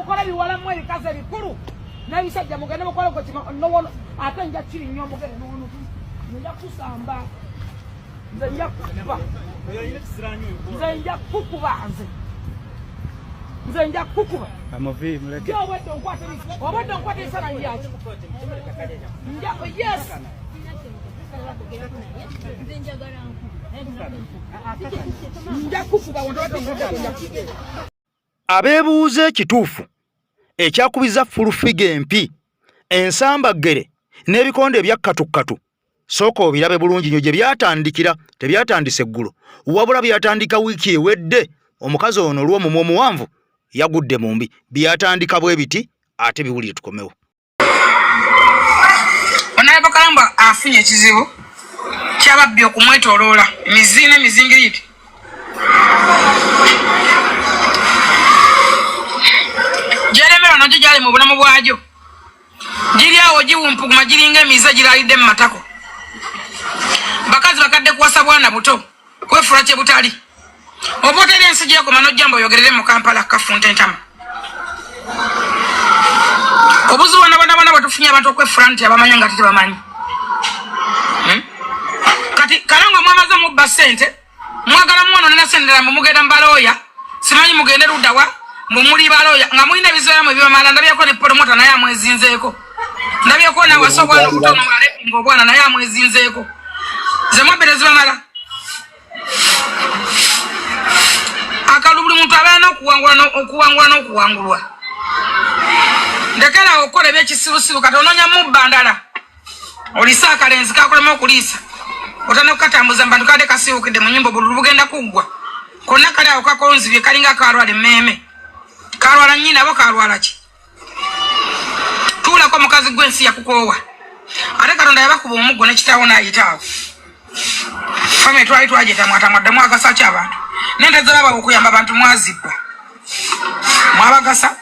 mukole biwalamu ebikazi ebikulu n'ebisajja, mugende mukole gwe ate nja kiri nnyo omugere n'ono nja kusamba, nze nja kukuba, nze nja kukuba, nze nja kukuba. Obwedde onkwata ebisana ndyaki nja yes. Nja kukuba. Abeebuuza ekituufu ekyakubiza Full Figure empi, ensambaggere n'ebikonde ebyakkatukatu, sooka obirabe bulungi nnyo gye byatandikira. Tebyatandise eggulo, wabula byatandika wiiki ewedde. Omukazi ono olw'omumwa omuwanvu yagudde mu mbi. Byatandika bwe biti, ate biwulire, tukomewo. Honorable Kalamba afunye ekizibu kyababbi okumwetoloola emizi n'emizingiriti. Gyeremerwa nagyo gyali mu bulamu bwagyo, giri awo giwumpuguma, giringa emize giraalidde mu matako. Bakazi bakadde kuwasa bwana buto, kwefuula kye butali. Oba oteri ensi gyekoma nojja mbu oyogerere mu Kampala kafunta entama. Obuzibu bwona bwona bwona bwetufunye, abantu okwefula nti abamanyi nga tebamanyi. Kati Kalangwa mwamaze mubba sente, mwagala mwononera sente ddala, mbu mugenda mubalooya, simanyi mugende luddawa, mbu muli balooya nga mulina ebizibu ebibamala. Ndabyeko ne promoter naye amwezinzeeko, ndabyeko nawasa obwana obutono alepinga obwana naye amwezinzeeko. Ze mwabbe tezibamala. Akalulu buli muntu abeera n'okuwangula, okuwangula n'okuwangulwa. Ndekerawo okukola ebyekisibusibu. Kati onoonya mubba ndala, olise akalenzi kakulema okuliisa, otana okukatambuza mubantu, kadde kasiiwukidde mu nyumba, obululu bugenda kuggwa konna. Kali awo kakonzibye, kalinga kalwala emmeeme, kalwala nnyina bo, kalwala ki? Tuulako mukazi gwe, ensi yakukoowa. Ate Katonda yabakuba omuggo ne kitaawo n'ayita awo. Family twali twajetamwatamwaddemu agasa ki abantu nente zebaba okuyamba abantu mwazibba mwabagasa.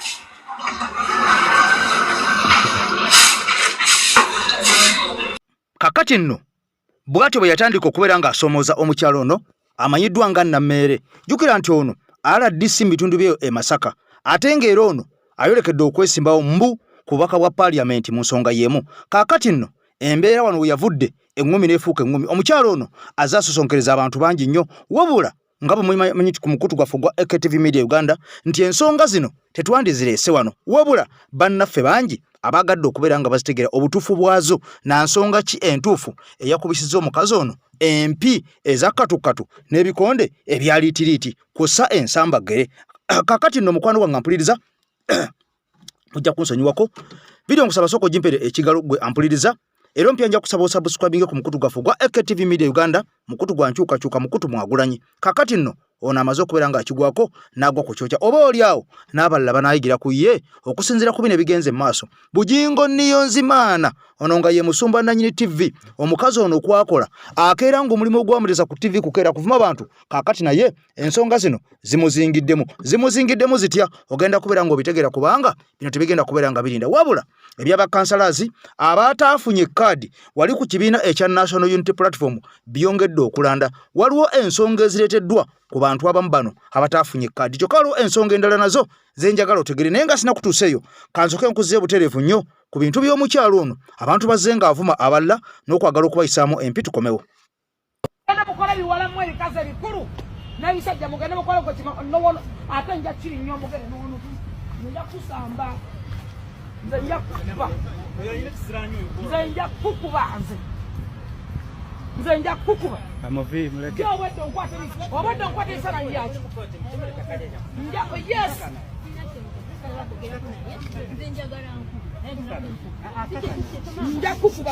Kakati nno bw'atyo bwe yatandika okubeera ng'asoomooza omukyalo ono amanyiddwa nga Nammeere. Jjukira nti ono RDC mu bitundu bye e Masaka, ate ng'era ono ayolekedde okwesimbawo mbu ku bubaka bwa paaliyamenti mu nsonga y'emu. Kaakati nno embeera wano we yavudde eŋŋumi n'efuuka eŋŋumi. Omukyalo ono azze asosonkereza abantu bangi nnyo, wabula nga bwe mumanyi ku mukutu gwaffe ogwa AKTV Media Uganda nti ensonga zino tetwandizireese wano, wabula bannaffe bangi abaagadde okubeera nga bazitegeera obutuufu bwazo na nsonga ki entuufu eyakubisizza omukazi ono empi ezakkatukatu n'ebikonde ebya liitiriiti kw'ossa ensambaggere. Kakati nno mukwano gwange ampuliriza, mujja kunsonyiwako vidiyo, nkusaba sooka ogimpere ekigalo gwe ampuliriza era ompya. Nja kusaba osubscribinge ku mukutu gwaffe ogwa AKTV Media Uganda, mukutu gwa nkyukakyuka, mukutu mwagulanyi. Kakati nno ono amaze okubeera ng'akigwako n'agwa ku kyokya, oba oli awo n'abalala banaayigira ku ye okusinziira ku bino ebigenze mu maaso. Bugingo Niyonzimaana ono nga ye musumba nanyini TV, omukazi ono okwakola akeera ng'omulimu ogwamuleza ku TV kukeera kuvuma bantu. Kakati naye ensonga zino zimuzingiddemu. Zimuzingiddemu zitya? Ogenda kubeera ng'obitegeera, kubanga bino tebigenda kubeera nga birinda. Wabula ebyabakansalazi abataafunye kaadi wali ku kibiina ekya National Unity Platform byongedde okulanda. Waliwo ensonga ezireeteddwa ku bantu abamu bano abataafunye kaadi, kyokka waliwo ensonga endala nazo zenjagala otegere. Naye nga sina kutuusa eyo, kansoke nkuzeeyo butereevu nnyo ku bintu by'omukyalo ono. Abantu bazze ng'avuma abalala n'okwagala okubayisaamu empi. Tukomewo. Mugende mukole biwalamu ebikazi ebikulu n'ebisajja, mugende mukole gwe nowono ate nja kiri nnyo omugere n'ono nja kusamba, nze nja kukuba, nze nja kukuba, nze nja kukuba. Obwedde onkwata ebisana ndyaki nja yes. Nja kukuba.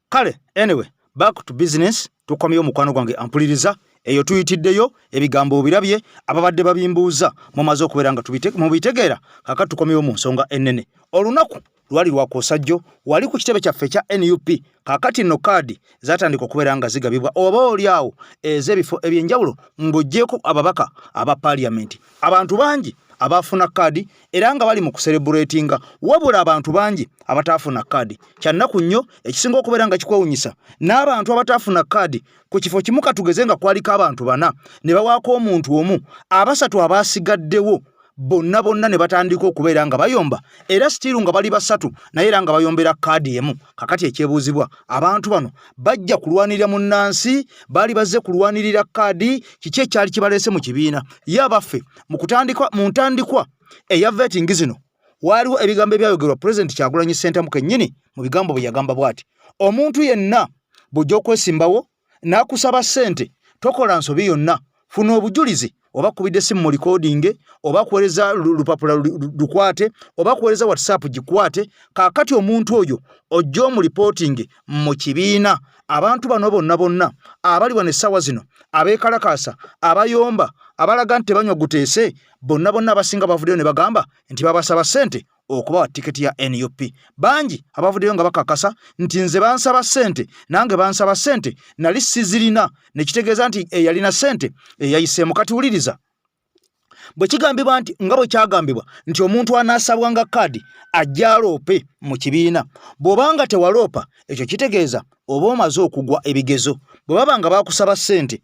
Kale anyway, back to business. Tukomyewo omukwano gwange ampuliriza, eyo tuyitiddeyo ebigambo obirabye, ababadde babimbuuza mumaze okubeera nga mubitegeera. Kakati tukomyewo mu nsonga ennene. Olunaku lwali lwakwosajjo wali ku kitebe kyaffe ekya NUP. Kakati nno kaadi zatandika okubeera nga zigabibwa, oba oli awo ez'ebifo ebyenjawulo ng'oggyeko ababaka aba paaliyamenti. Abantu bangi abaafuna kaadi era nga bali mu kusereburetinga, wabula abantu bangi abataafuna kaadi. Kyannaku nnyo, ekisinga okubeera nga kikwewunyisa, n'abantu abataafuna kaadi ku kifo kimu, katugeze nga kwaliko abantu bana ne bawaako omuntu omu, abasatu abaasigaddewo. Bonna bonna ne batandika okubeera nga bayomba, era sitiiru nga bali basatu, naye era nga bayombera kaadi emu. Kakati ekyebuuzibwa, abantu bano bajja kulwanirira munnansi? Baali bazze kulwanirira kaadi? Kiki ekyali kibaleese mu kibiina? Ye abaffe, mu kutandikwa, mu ntandikwa eya vetting zino, waaliwo ebigambo ebyayogerwa Pulezidenti Kyagulanyi Ssentamu kennyini. Mu bigambo bye yagamba bw'ati: omuntu yenna bw'ojja okwesimbawo n'akusaba ssente, tokola nsobi yonna, funa obujulizi, oba kubidde simu mu likodinge, oba kuweereza lupapula lukwate, oba kuweereza WhatsApp gikwate. Kaakati omuntu oyo ojja omulipootinge mu kibiina. Abantu bano bonna bonna abali wano essaawa zino, abeekalakaasa, abayomba, abalaga nti tebanywa guteese, bonna bonna abasinga bavuddeyo ne bagamba nti babasaba ssente okubawa tiketi ya NUP. Bangi abavuddeyo nga bakakasa nti nze bansaba ssente, nange bansaba ssente, nali sizirina, ne kitegeeza nti eyalina ssente eyayiseemu. Kati wuliriza, bwe kigambibwa nti, nga bwe kyagambibwa nti omuntu anaasabwanga kaadi ajja aloope mu kibiina, bw'obanga tewaloopa, ekyo kitegeeza oba omaze okugwa ebigezo. Bwe baba nga baakusaba ssente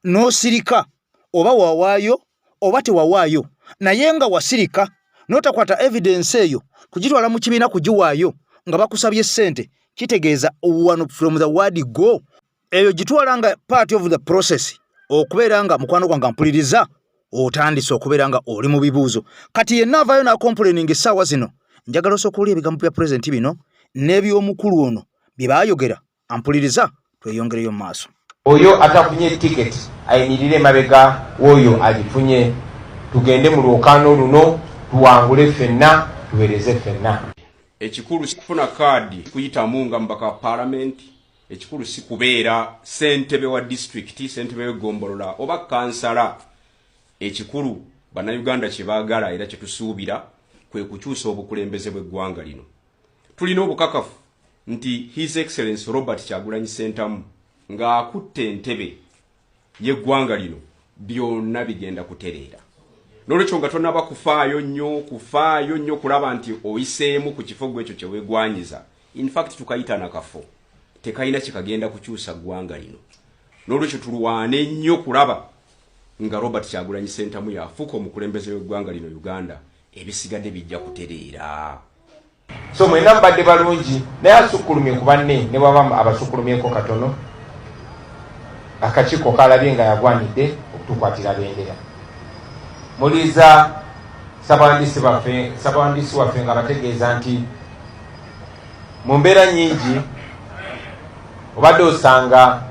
n'osirika, oba wawaayo oba tewawaayo, naye nga wasirika n'otakwata evidence eyo kugitwala mu kibiina kugiwaayo nga bakusabye ssente, kitegeeza wano from the word go eyo gitwala nga part of the process. Okubeera nga mukwano gwange mpuliriza, otandise okubeera nga oli mu bibuuzo. Kati yenna avaayo n'acomplaining essaawa zino, njagala osooka oli ebigambo bya pulezidenti bino n'eby'omukulu ono bye baayogera. Ampuliriza, tweyongereyo mu maaso. Oyo atafunye tiketi ayimirire emabega w'oyo agifunye, tugende mu lwokaano luno, tuwangule ffenna, tuweereze ffenna. Ekikulu si kufuna kaadi kuyitamu nga mubaka wa paalamenti. Ekikulu si kubeera ssentebe wa disitulikiti, ssentebe w'eggombolola oba kansala. Ekikulu Bannayuganda kye baagala era kye tusuubira kwe kukyusa obukulembeze bw'eggwanga lino. Tulina obukakafu nti His Excellence Robert Kyagulanyi Ssentamu ng'akutte entebe y'eggwanga lino, byonna bigenda kutereera. N'olwekyo nga tonaba kufaayo nnyo kulaba nti oyiseemu ku kifo gwe ekyo kyeweegwanyiza, infact tukayita nakafo, tekalina kyekagenda kukyusa ggwanga lino. N'olwekyo tulwane nnyo kulaba nga Robert Kyagulanyi Ssentamu yafuuka omukulembeze w'eggwanga lino Uganda. Ebisigadde bijja kutereera. So mwenna mubadde balungi, naye asukkulumye ku banne ne bwaba abasukkulumyeko katono, akakiiko kalabye nga yagwanidde okutukwatira bendera. Muliiza ssabawandiisi baffe, ssabawandiisi waffe nga bategeeza nti mu mbeera nnyingi obadde osanga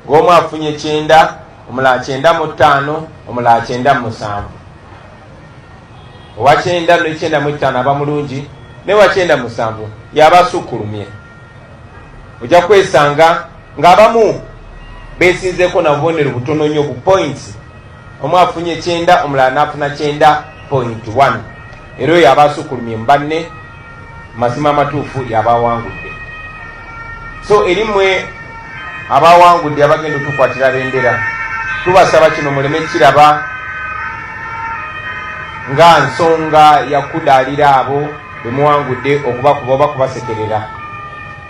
ng'omu afunye 90, omulala 95, omulala 97. Owa 90 ne 95 aba mulungi, ne wa 97 yaba asukkulumye. Ojja kwesanga ng'abamu beesinzeeko na bubonero butono nnyo, bu points. Omu afunye 90, omulala n'afuna 90.1, era oyo aba asukkulumye mu banne, mazima amatuufu yaba awangudde. So eri mmwe abawangudde, abagenda otukwatira bendera, tubasaba kino muleme kiraba nga nsonga yakudaalira abo bemuwangudde, okubakuba oba kubasekerera,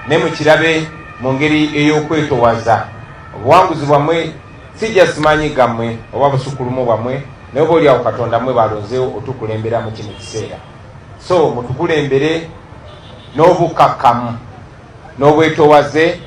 naye mukirabe mu ngeri ey'okwetowaza. Obuwanguzi bwammwe si just maanyi gammwe oba busukulumu bwammwe, naye oba oliawo Katonda mmwe balonzeewo otukulembera mu kino kiseera. So mutukulembere n'obukakkamu n'obwetowaze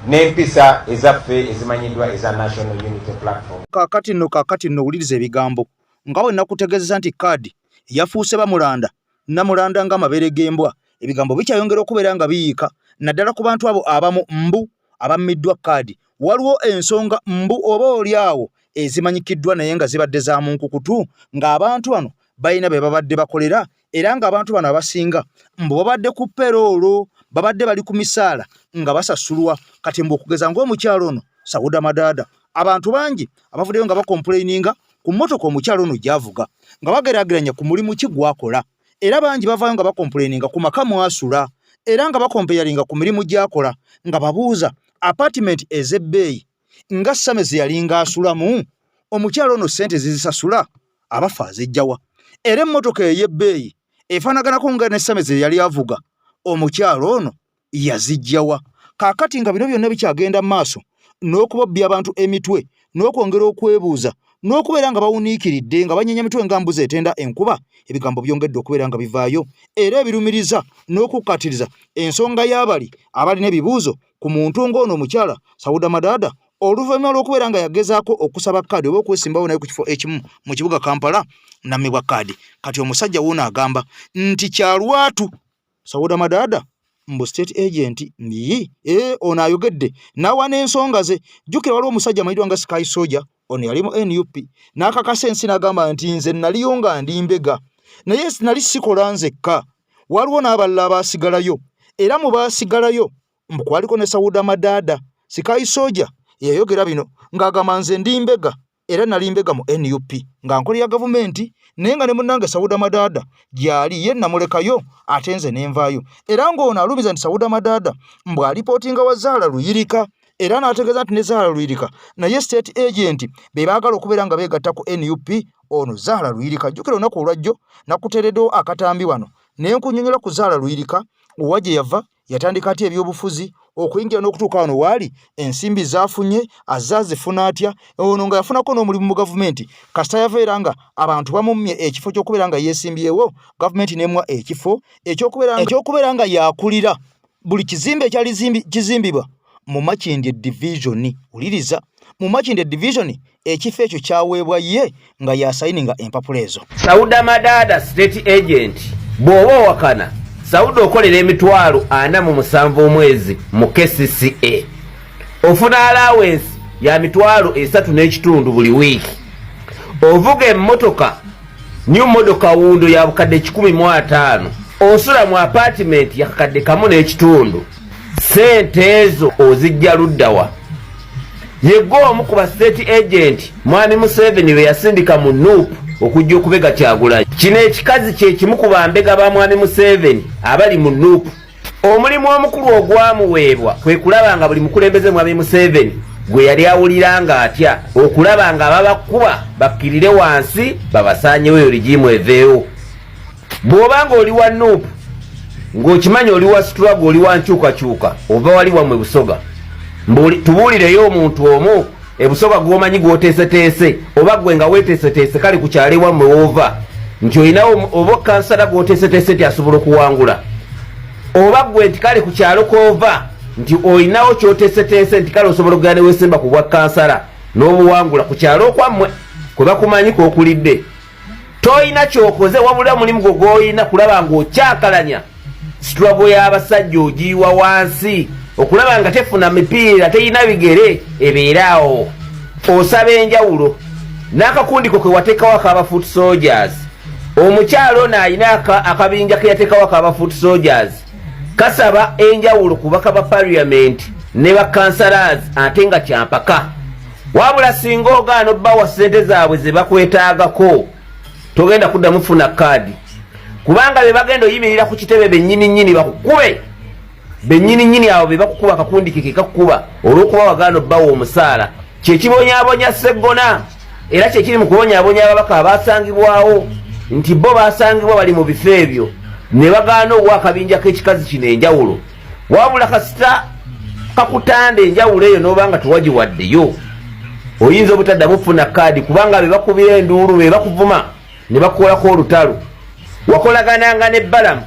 n'empisa ezaffe ezimanyiddwa eza National Unity Platform. Kaakati nno wuliriza ebigambo nga bwe nakutegeezeza nti kaadi yafuuse bamulanda namulanda ng'amabeere g'embwa. Ebigambo bikyayongera okubeera nga biyiika, naddala ku bantu abo abamu mbu abammiddwa kaadi. Waliwo ensonga mbu oba oli awo ezimanyikiddwa, naye nga zibadde za mu nkukutu, ng'abantu bano balina be babadde bakolera, era ng'abantu bano abasinga mbu babadde ku payroll, babadde bali ku misaala nga basasulwa. Kati mbu okugeza ng'omukyalo ono Sauda Madaada, abantu bangi abavuddeyo nga bacomplaininga ku mmotoka omukyalo ono gy'avuga, nga bageraageranya ku mulimu ki gw'akola. Era bangi bavaayo nga bacomplaininga ku maka mwasula, era nga bacomparinga ku mirimu gy'akola, nga babuuza apartment ez'ebbeeyi nga same ze yalinga asulamu, omukyalo ono ssente zizisasula abafa azijjawa? Era emmotoka ey'ebbeeyi efaanaganako nga ne same ze yali avuga, omukyalo ono yazijjawa? Kaakati nga bino byonna bikyagenda mu maaso n'okubobbya abantu emitwe n'okwongera okwebuuza. n'okubeera nga bawuniikiridde nga banyenya mitwe nga mbuzi etenda enkuba. Ebigambo byongedde okubeera nga bivaayo era ebirumiriza n'okukkaatiriza ensonga y'abali abalina ebibuuzo ku muntu ng'ono omukyala Sauda Madaada oluvannyuma lw'okubeera nga yagezaako okusaba kaadi oba okwesimbawo naye ku kifo ekimu mu kibuga Kampala nammibwa kaadi. Kati omusajja wuuno agamba nti kya lwatu Sauda Madaada mbu state agent yi eh, ono ayogedde n'awa n'ensonga ze. Jjukira waliwo omusajja amanyiddwa nga Sky Soldier, ono yali mu NUP n'akakasa ensi n'agamba nti nze naliyo nga ndi mbega naye nali sikola nzekka, waliwo n'abalala abaasigalayo era mu baasigalayo mbu kwaliko ne Sauda Madaada. Sky Soldier yayogera bino ng'agamba nze ndi mbega era nali mbega mu NUP nga nkolera gavumenti naye nga ne munnange Sauda Madaada gyali ye namulekayo ate nze ne nvaayo. Era ng'ono alumiza nti Sauda Madaada mbu alipootinga wa Zahara Luyirika era n'ategeeza nti ne Zahara Luyirika naye state agent be baagala okubeera nga beegatta ku NUP. Ono Zahara Luyirika, jjukira olunaku olwajjo nakuteereddewo akatambi wano ne nkunnyonnyola ku Zahara Luyirika owa gye yava, yatandika atya ebyobufuzi okuyingira n'okutuuka wano waali, ensimbi zaafunye azze azifuna atya, ono nga yafunako n'omulimu mu gavumenti kasita yava era nga abantu bamummye ekifo ky'okubeera nga yeesimbyewo gavumenti n'emuwa ekifo eky'okubeera nga yakulira buli kizimbe ekyali kizimbibwa mu Makindye Division. Wuliriza, mu Makindye Division ekifo ekyo kyaweebwa ye nga yasayininga empapula ezo. Sauda Madaada state agent, bw'oba owakana Sauda okolera emitwalo 47 omwezi mu KCCA, ofuna allowance ya mitwalo 3.5 buli wiiki, ovuga emmotoka new model kawundo ya bukadde 150, osula mu apartment ya kakadde 1.5. Sente ezo ozijja luddawa? Yegwe omu ku ba state agent Mwami Museveni be yasindika mu NUP okujja okubega Kyagulanyi. Kino ekikazi kye kimu ku bambega ba Mwami Museveni abali mu NUP. Omulimu omukulu ogwamuweebwa kwe kulaba nga buli mukulembeze Mwami Museveni gwe yali awulira nga atya okulaba nga ababakuba bakkirire wansi babasaanyewo eyo rigiimu eveewo. Bw'oba ng'oli wa NUP ng'okimanyi oli wa struggle, oli wa nkyukakyuka, ova wali wammwe Busoga, tubuulireyo omuntu omu ebusoga gw'omanyi gw'oteeseteese, oba gwe nga weeteeseteese kale ku kyalo ewammwe woova nti olinawo oba kansala gw'oteeseteese nti asobola okuwangula, oba gwe nti kale ku kyalo kw'ova nti olinawo ky'oteeseteese nti kale osobola okugenda ne weesimba ku bwa kansala n'obuwangula ku kyalo okwammwe kwe bakumanyi kw'okulidde. Toyina kyokoze wabula omulimu gwo gw'olina kulaba ng'okyakalanya struggle y'abasajja ogiyiwa wansi okulaba nga tefuna mipiira, teyina bigere, ebeere awo osaba enjawulo n'akakundi ko ke wateekawo akaba foot soldiers. Omukyalo ono alina akabinja ke yateekawo akaba foot soldiers kasaba enjawulo ku baka ba parliament ne ba councillors, ate nga kyampaka. Wabula singa ogaana obbawa ssente zaabwe ze bakwetaagako, togenda kuddamu funa kaadi, kubanga be bagenda oyimirira ku kitebe bennyini nnyini bakukube bennyini nnyini. Abo be bakukuba, akakundi ke kekakukuba olw'okuba wagaana obbawa omusaala. Kyekibonyaabonya Sseggona era kyekiri mu kubonyaabonya ababaka abasangibwawo nti bo basangibwa bali mu bifo ebyo ne bagaana owa akabinja k'ekikazi kino enjawulo. Wabula kasita kakutanda enjawulo eyo n'oba nga tewagiwaddeyo, oyinza obutaddamu kufuna kaadi, kubanga be bakubira enduulu, be bakuvuma ne bakukolako olutalo. Wakolagananga ne Balamu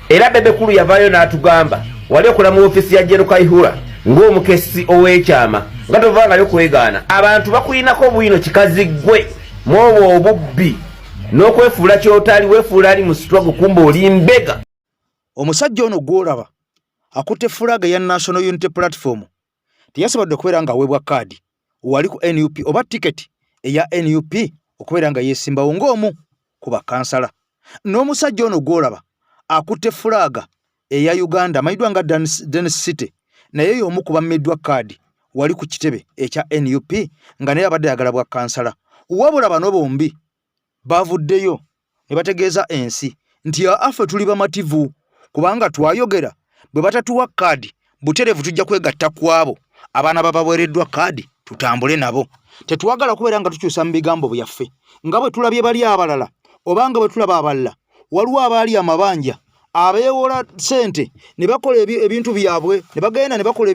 era Bebekulu yavaayo n'atugamba wali okola mu ofiisi ya Jero Kaihura ng'omukessi ow'ekyama nga tovangayo kwegaana. Abantu bakulinako bwino kikazi ggwe mwobwo obubbi n'okwefuula ky'otali, weefuula ali mu struggle kumba oli mbega. Omusajja ono gw'olaba akutte fulaga ya National Unity Platform teyasobodde okubeera ng'aweebwa kaadi wali ku NUP oba tiketi eya NUP okubeera nga yeesimbawo ng'omu ku bakansala. N'omusajja ono gw'olaba akutte fulaga eya Uganda amanyiddwa nga Dennis City naye y'omu ku bammiddwa kaadi wali ku kitebe ekya NUP nga naye abadde ayagala bwa kansala. Wabula bano bombi bavuddeyo ne bategeeza ensi nti affe tuli bamativu kubanga twayogera bwe batatuwa kaadi butereevu tujja kwegatta ku abo abaana babaweereddwa kaadi tutambule nabo. Tetwagala kubeera nga tukyusa mu bigambo byaffe nga bwe tulabye bali abalala oba nga bwe tulaba abalala. Waliwo abaali amabanja Abeewola ssente ne bakola ebintu byabwe ne bagenda ne bakola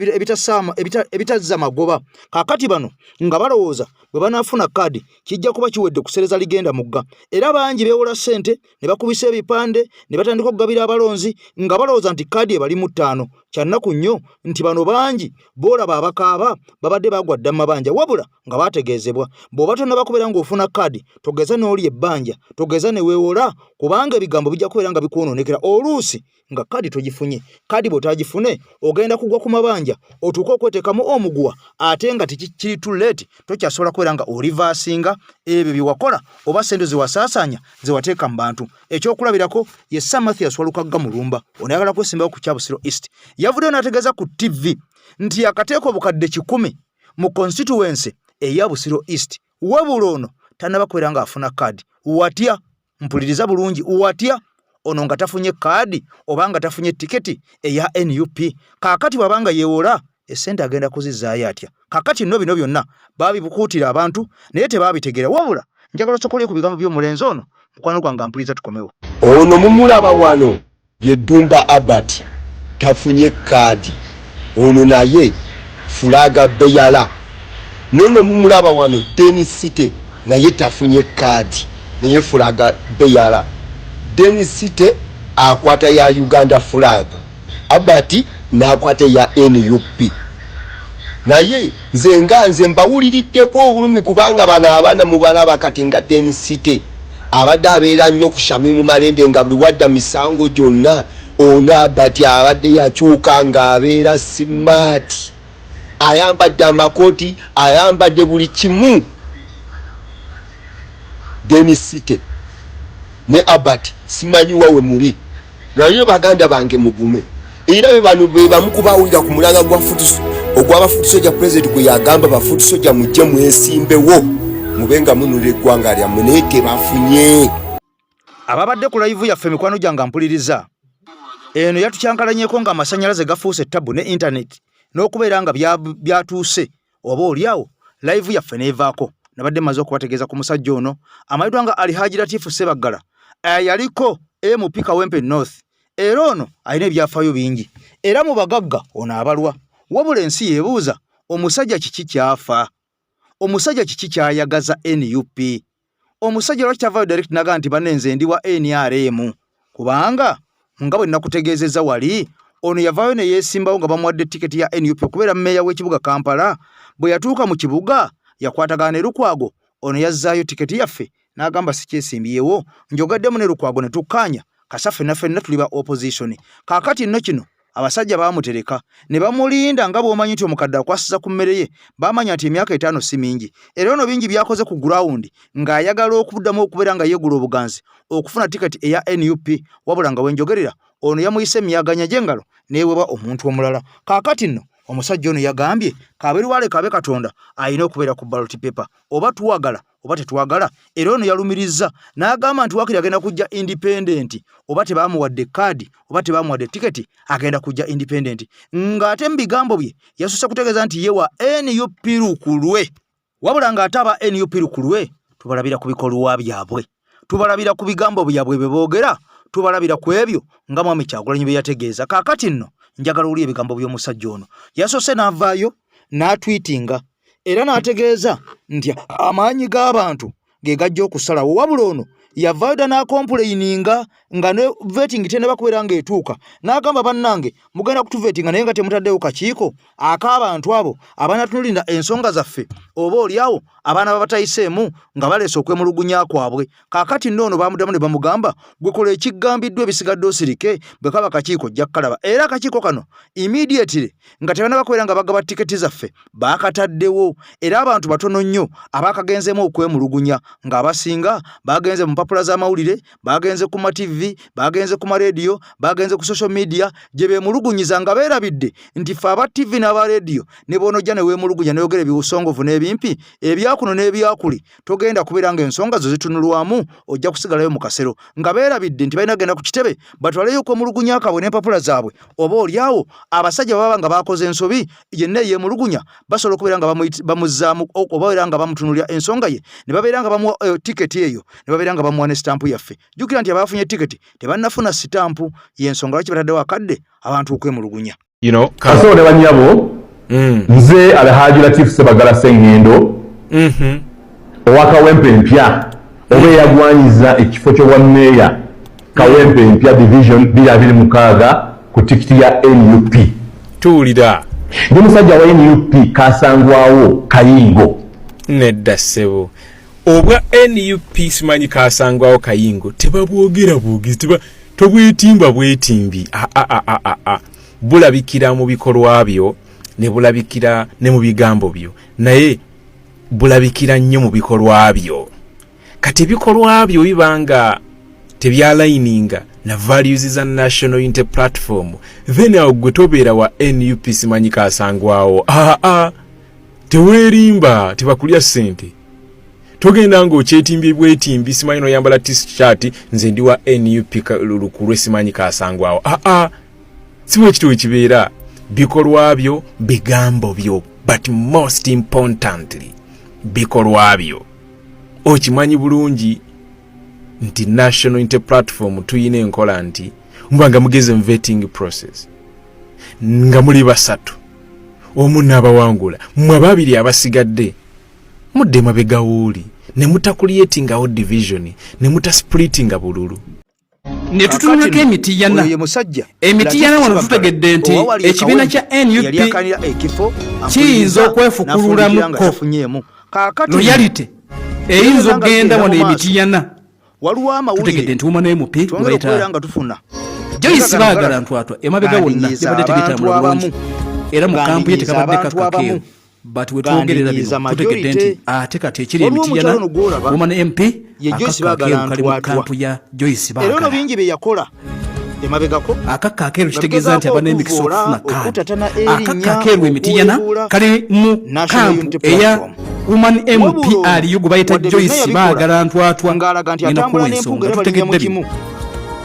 ebitazza magoba. Kaakati bano nga balowooza bwe banaafuna kaadi kijja kuba kiwedde kusereza ligenda mugga. Era bangi beewola ssente ne bakubisa ebipande ne batandika okugabira abalonzi nga balowooza nti kaadi ebali mu ttaano. Kyannaku nnyo nti bano bangi boolaba abakaaba babadde bagwa dda mu mabanja wabula nga baategeezebwa bw'oba tonnaba kubeera ng'ofuna kaadi togeza n'oli ebbanja, togeza ne weewola kubanga ebigambo bijja kubeera nga bikwonoonekera oluusi nga kaadi togifunye. Kaadi bw'otaagifune ogenda kugwa ku mabanja otuuke okweteekamu omuguwa ate nga tekikiri too late, tokyasobola kubeera nga olivaasinga ebyo bye wakola oba ssente ze wasaasaanya ze wateeka mu bantu. Ekyokulabirako ye Sir Mathias Walukagga Mulumba, ono ayagala kwesimbawo ku kya Busiro East, yavuddeyo n'ategeeza ku ttivvi nti yakateeka obukadde 100 mu constituency eya Busiro East, wabula ono tannaba kubeera ng'afuna kaadi. Watya? Mpuliriza bulungi, watya ono nga tafunye kaadi oba nga tafunye tiketi eya NUP? Kaakati bw'aba nga yeewola essente agenda kuzizzaayo atya? Kaakati nno bino byonna baabibukuutira abantu naye tebaabitegeera. Wabula njagala osokole ku bigambo by'omulenzi ono, mukwano gwange ampuliriza, tukomewo. Ono mumulaba wano ye Ddumba Albert, tafunye kaadi. Ono naye flag bearer. Nono mumulaba wano Denis City naye tafunye kaadi, naye flag bearer. Denis City akwata ya Uganda flag, Albert n'akwata ya NUP. Naye nze nga nze mbawuliriddeko obulumi kubanga bano abaana mubalaba kati nga Denis City abadde abeera nnyo ku Shamimu Malende nga buli wadda misango gyonna. Ono Albert abadde yakyuka ng'abeera smart, ayambadde amakooti, ayambadde buli kimu. Denis City ne Albert simanyi wawe muli, naye baganda bange mugume. Era be bano be bamu kubawulira ku mulanga gwa futuso ogwaba foot soldier president gwe yagamba ba foot soldier mujje mwesimbewo mube nga mununula eggwanga lyammwe, naye tebafunye. Ababadde ku live yaffe mikwano gyange mpuliriza eno yatukyankalanyeko nga amasannyalaze gafuuse tabu ne internet n'okubeera nga byatuuse oba oliawo live yaffe n'evaako. Nabadde mmaze okubategeeza ku musajja ono amanyiddwa nga Alhaji Latifu Ssebaggala, yaliko MP Kawempe North, era ono alina ebyafaayo bingi era mu bagagga ono abalwa. Wabula ensi yeebuuza omusajja kiki kyafa, omusajja kiki kyayagaza NUP, omusajja lwaki tavaayo direct naga nti banne nze ndi wa NRM? Kubanga nga bwe nakutegeezezza wali, ono yavaayo ne yeesimbawo nga bamuwadde tiketi ya NUP okubeera mmeeya w'ekibuga Kampala. Bwe yatuuka mu kibuga yakwatagana ne Lukwago, ono yazzaayo tiketi yaffe n'agamba sikyesimbyewo, njogeddemu ne Lukwago ne tukkaanya kasa ffenna ffenna tuli ba opposition. Kaakati nno kino abasajja baamutereka ne bamulinda nga bw'omanyi nti omukadde akwasiza ku mmere ye, baamanya nti emyaka 5 si mingi. Era ono bingi by'akoze ku ground ng'ayagala okuddamu okubeera nga yeegula obuganzi okufuna tiketi eya NUP, wabula nga wenjogerera ono yamuyise emyaganya gy'engalo n'eweebwa omuntu omulala. Kaakati nno omusajja ono yagambye kabe lwale kabe Katonda alina okubeera ku ballot paper oba tuwagala oba tetwagala. Era ono yalumirizza n'agamba nti waakiri agenda kujja independent oba tebamuwadde kaadi oba tebamuwadde tiketi agenda kujja independent, ng'ate mu bigambo bye yasusse kutegeeza nti ye wa NUP lukulwe. Wabula ng'ate aba NUP lukulwe tubalabira ku bikolwa byabwe, tubalabira ku bigambo byabwe bye boogera, tubalabira ku ebyo nga Mwami Kyagulanyi bye yategeeza. Kaakati nno njagala owulire ebigambo by'omusajja ono. Yasoose n'avaayo n'atwitinga era n'ategeeza nti amaanyi g'abantu ge gajja okusalawo. Wabula ono yavaayo dda n'akompuleyininga nga ne vetting tennaba kubeera ng'etuuka, n'agamba bannange mugenda kutuvetinga naye nga temutaddewo kakiiko ak'abantu abo abanaatunuulira ensonga zaffe, oba oliawo abaana babatayiseemu nga baleese okwemulugunya kwabwe. Kaakati nno ono baamuddamu ne bamugamba gwe kola ekigambiddwa ebisigadde osirike, bwe kaba kakiiko ojja kukalaba. Era akakiiko kano immediately nga tebannaba kubeera nga bagaba tiketi zaffe baakataddewo, era abantu batono nnyo abaakagenzeemu okwemulugunya, ng'abasinga bagenze mu mpapula z'amawulire, bagenze ku ma TV, bagenze ku marediyo, bagenze ku social media gye beemulugunyiza, nga beerabidde nti ffe aba TV n'aba rediyo ne bw'onojja ne weemulugunya n'oyogera ebisongovu n'ebimpi ebyakuno n'ebyakuli togenda kubeera ng'ensonga zo zitunulwamu, ojja kusigalayo mu kasero. Nga beerabidde nti balina kugenda ku kitebe batwaleyo okwemulugunya kwabwe n'empapula zaabwe, oba oliawo abasajja baba nga bakoze ensobi yenna eyeemulugunya basobola okubeera nga bamuzzaamu oba era nga bamutunulira ensonga ye ne babeera nga bamuwa tiketi eyo ne babeera nga bamuwa ne sitampu yaffe. Jjukira nti abaafunye tiketi tebannafuna sitampu, y'ensonga lwaki bataddewo akadde abantu okwemulugunya. You know, Kasolo ne banyabo. Nze Alhaji Latif Sebagala Sengendo owa Kawempe Empya, oba eyagwanyiza ekifo ky'obwa meeya Kawempe Empya Division 2026 ku tikiti ya NUP. Tuwulira. Ndi musajja wa NUP kasangwawo Kayingo. Nedda ssebo, obwa NUP simanyi kasangwawo Kayingo tebabwogera bwogezi, teba tobwetimba bwetimbi. Aa, bulabikira mu bikolwa byo ne bulabikira ne mu bigambo byo, naye bulabikira nnyo mu bikolwa byo. Kati ebikolwa byo biba nga tebyalayininga na values za National Unity Platform, then awo gwe tobeera wa NUP simanyi kasangwawo. Aa, teweerimba, tebakulya ssente. Togenda ng'okyetimbye bwetimbi, simanyi noyambala T-shirt, nze ndi wa NUP lukulwe simanyi kasangwawo. Aa, si bwe kityo wekibeera. Bikolwa byo, bigambo byo, but most importantly bikolwa byo. Okimanyi bulungi nti National Unity Platform tuyina enkola nti muba nga mugeze mu vetting process nga muli basatu, omu n'abawangula, mmwe ababiri abasigadde mudde mabega wuuli ne mutacreatingawo division ne mutasplitinga bululu. Ne tutunulako Kaakati emitiyana. Oyo ye musajja Emitiyana Latif wano Ssebaggala, tutegedde nti owa wali e ekibiina Kawempe, kya NUP eyali akanira ekifo kiyinza ampuliriza okwefukululamuko. n'afundikira nga tafunyeemu. Kaakati Loyalty eyinza nga okugenda bigenda wano mu maaso. emitiyana. Waliwo amawulire Tutegedde nti woman MP twongera gwe bayita okubeera nga tufuna. Joyce Gano Baagala galala. Ntwatwa emabega wonna Gandinyiiza bibadde tebitambula abantu bulungi abamu. era mu kampu ye Gandinyiiza tekabadde abantu kakakeeru, abamu. but wetwogerera bino Gandinyiiza tutegedde nti majority. ate kati ekiri Waliwo emitiyana, omukyala ono gw'olaba, woman MP ye Joyce akakka Baagala akeeru kali mu Ntwatwa. kampu ya Joyce Era ono Baagala. bingi bye yakola emabegako Akakka akeeru nga kitegeeza nti bigezaako aba n'emikisa okuvvoola, okufuna kaadi. okutatana erinnya, Akakka akeeru emitiyana okuweebuula kali mu National kampu Unity eya Platform. woman MP Wabula ono, aliyo gwe bayita wadde byonna Joyce yabikola, Baagala Ntwatwa. ng'alaga nti Ngenda atambula kuwa n'empunga ensonga era balinnya mu tutegedde bino. kimu.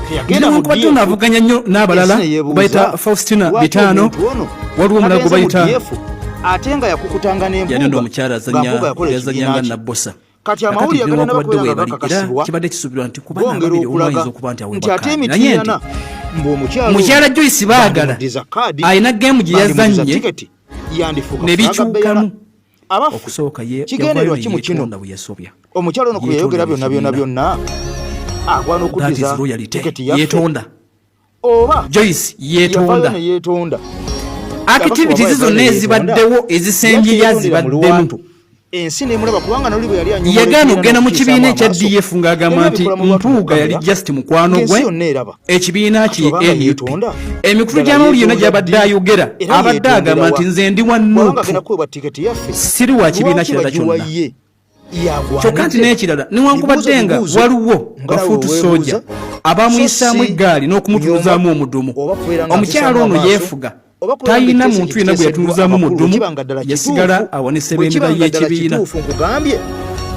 Teyagenda mu Newankubadde DF, ono avuganya nnyo n'abalala ensi ne yeebuuza, bayita Faustina lwaki Bitaano, omuntu ono waliwo omulala gwe tagenze mu bayita DF, ate nga yakukutanga yali n'empuuga ono omukyala nga mpuuga yakola yazanya ekibiina nga kye. Nabbosa. Kati Kakati amawulire agatanaba newankubadde kubeera nga weebali era gakakasibwa kibadde kisuubirwa nti kuba gongera n'ababiri omu okulaga ayinza okuba nti nti aweebwa ate kaadi, naye nti emitiyana mbu omukyala mukyala ono Joyce Baagala bandimuddiza kaadi, alina geemu gye bandimuddiza yazannye tiketi, yandifuuka ne flag bearer. bikyukamu. Abaffe, Okusooka ye kigendererwa yavaayo ki mu kino? neyeetonda bwe yasobya. Omukyala ono kwe yayogera Yeetonda byonna byonna ekibiina. byonna agwana That is okuddiza loyalty. tiketi yaffe Yeetonda. oba Joyce yavaayo yeetonda. ne yeetonda? Activities zonna ezibaddewo ezisembye yazibaddemu. Ensi nemulaba kubanga noli bwe yali anyomola Yagaana ekibiina okugenda mu n'okukiisaamu kibiina ekya amaaso, DF ng'agamba yali nti abikola mu lwatu Mpuuga yali mu kamera, just mukwano ng'ensi gwe, yonna eraba. ekibiina Kati kye obanga NUP. yeetonda, Emikulu ddala gy'amawulire yonna yeetonda gy'abadde ddi? ayogera Era abadde agamba yeetondera nti wa? nze ndi wa Bw'abanga NUP, agenda kuweebwa tiketi yaffe, siri wa kibiina lwaki kirala bagiwa kyonna. ye? Yagwanidde. Kyokka nti n'ekirala, newankubadde nga Bibuuzo, waliwo nga nawe bafuutu weebuuza, soja abamuyisaamu so si eggaali n'okumutunuzaamu nyoma, omudumu, oba kubeera nga omukyala atusaamu ono amaaso, yeefuga, oba kubeera nga talina ekiteeso muntu yenna gwe ekiteeseddwa yatunuzaamu amakulu, mudumu, bwe kiba nga ddala yasigala kituufu, awanise bwe kiba bendera nga ddala y'ekibiina. kituufu, nkugambye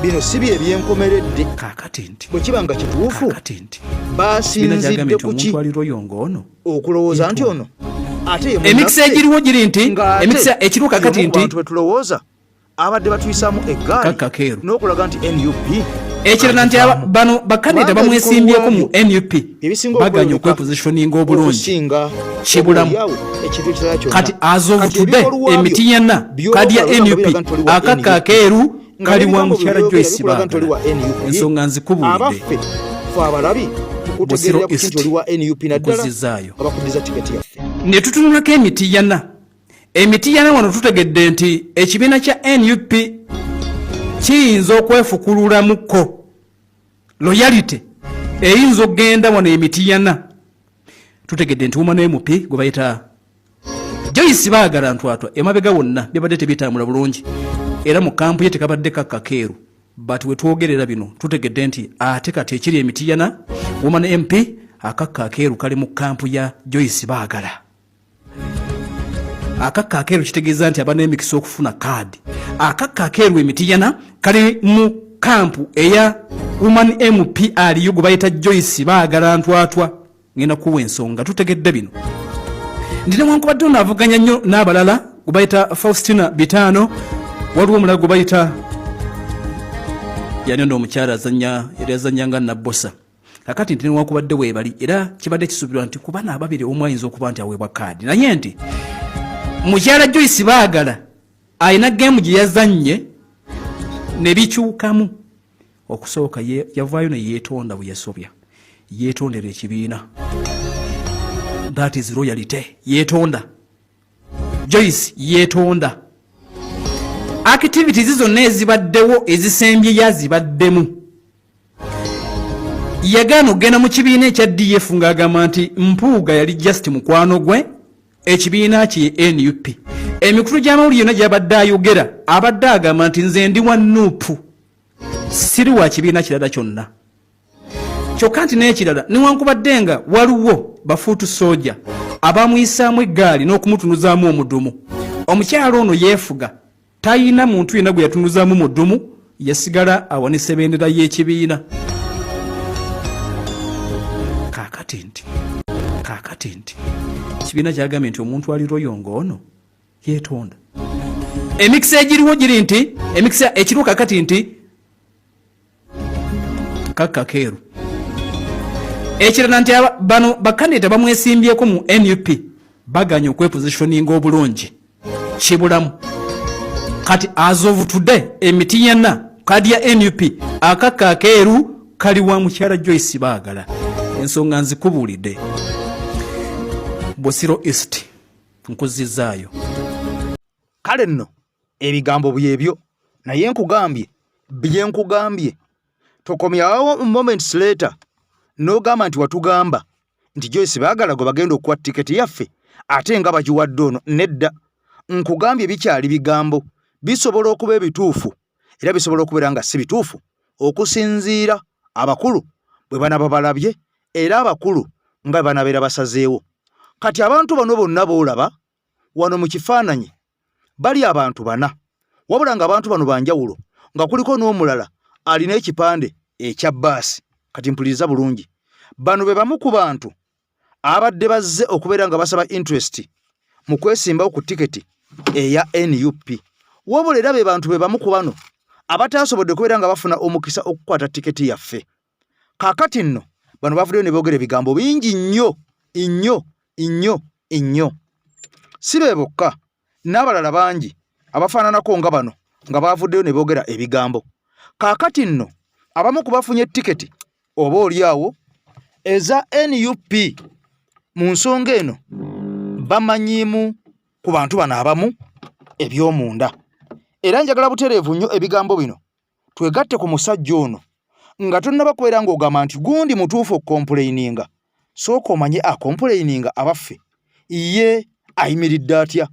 bino si bye byenkomeredde. Kaakati nti Bwe kiba nga kituufu, kaakati nti ekibiina kyagambye basinzidde nti ku ki omuntu ali loyo ng'ono okulowooza nti ono ate ye Emikisa munnaffe, egiriwo giri nti ng'ate emikisa ekiriwo kakati y'omu ku nti bantu be tulowooza abadde batuyisaamu eggaali Kakka keeru. n'okulaga nti NUP Ekirala nti agivaamu. bano bakandidate Kubanga bamwesimbyeko mu ebikolwa NUP ebisinga baganye okweyoleka okwepositioninga obulungi okusinga kibulamu. oboolyawo ekintu ekirala kyonna. Kati as of Kati today, ebikolwa byo emitiyana by'oba kadi ya olaba nga NUP biraga nti oli wa akakka NUP. akeeru Nga kali wa n'ebigambo mukyala byo byogera Joyce bikulaga nti oli Baagala. wa NUP. Ensonga nzikubuulidde. Abaffe, fe abalabi Busiro tukutegeerera ku East kinti oli wa NUP naddala nkuzizaayo. nga bakuddiza tiketi yaffe. Ne tutunulako emitiyana. Emitiyana wano tutegedde nti ekibiina kya NUP kiyinza okwefukululamuko. Loyalty eyinza okugenda wano emitiyana. Tutegedde nti woman MP gwe bayita Joyce Baagala Ntwatwa emabega wonna bibadde tebitambula bulungi era mu kampu ye tekabadde kakka keeru, but wetwogerera bino tutegedde nti ate kati ekiri emitiyana, woman MP akakka akeeru kali mu kampu ya Joyce Baagala. Akakka akeeru kitegeeza nti aba n'emikisa okufuna kaadi. Akakka akeeru emitiyana kali mu kampu eya woman MP aliyo gwe bayita Joyce Baagala Ntwatwa. Ngenda kuwa ensonga tutegedde bino nti newankubadde ono avuganya nnyo n'abalala gwe bayita Faustina Bitaano, waliwo omulala gwe bayita Yani ono omukyala azanya yali azanya nga Nabbosa. Kakati nti newakubadde weebali era kibadde kisuubirwa nti ku bano ababiri omu ayinza okuba nti aweebwa kaadi, naye nti mukyala Joyce Baagala alina geemu gye yazannye ne bikyukamu. Okusooka yavaayo ne yeetonda bwe yasobya, yeetondera ekibiina, that is royalty. Yeetonda, Joyce yeetonda. Activities zonna ezibaddewo ezisembye yazibaddemu. Yagaana okugenda mu kibiina ekya DF ng'agamba nti Mpuuga yali just mukwano gwe, ekibiina kye ye NUP. Emikutu gy'amawulire yonna gy'abadde ayogera abadde agamba nti nze ndi wa NUP, siri wa kibiina kirala kyonna. Kyokka nti n'ekirala, newankubadde nga waliwo bafuutu sooja abamuyisaamu eggaali n'okumutunuzaamu omudumu, omukyala ono yeefuga, talina muntu yenna gwe yatunuzaamu mudumu, yasigala awanise bendera y'ekibiina. Kaakati nti ekibiina kyagambye nti omuntu ali loyal ng'ono yeetonda. Emikisa egiriwo giri nti emikisa ekiriwo kakati nti kakka keeru. Ekirala nti bano bakandidate bamwesimbyeko mu NUP baganye okwepositioninga obulungi, kibulamu. Kati as of today, emitiyana kadi ya NUP akakka akeeru kali wa mukyala Joyce Baagala. Ensonga nzikubuulidde. Busiro East nkuzizaayo. Kale nno ebigambo byebyo, naye nkugambye bye nkugambye, tokomyawo moments later n'ogamba nti watugamba nti Joyce Baagala gwe bagenda okuwa tiketi yaffe ate nga bagiwadde ono. Nedda, nkugambye bikyali bigambo, bisobola okuba ebituufu era bisobola okubeera nga si bituufu okusinziira abakulu bwe banaba balabye era abakulu nga bwe banabeera basazeewo. Kati abantu bano bonna boolaba wano mu kifaananyi bali abantu bana, wabula nga abantu bano banjawulo, nga kuliko n'omulala alina ekipande ekya bbaasi. Kati mpuliriza bulungi, bano be bamu ku bantu abadde bazze okubeera nga basaba interest mu kwesimbawo ku tiketi eya NUP, wabula era be bantu be bamu ku bano abataasobodde kubeera nga bafuna omukisa okukwata tiketi yaffe. Kaakati nno bano bavuddeyo ne boogera ebigambo bingi nnyo nnyo nnyo nnyo. Si be bokka, n'abalala bangi abafaananako nga bano nga baavuddeyo ne boogera ebigambo. Kaakati nno abamu ku bafunye tiketi oba oli awo eza NUP mu nsonga eno bamanyiimu ku bantu bano abamu eby'omunda, era njagala butereevu nnyo ebigambo bino twegatte ku musajja ono. Nga tonnaba kubeera ng'ogamba nti gundi mutuufu okukompuleyininga, sooka omanye akompuleyininga abaffe ye ayimiridde atya,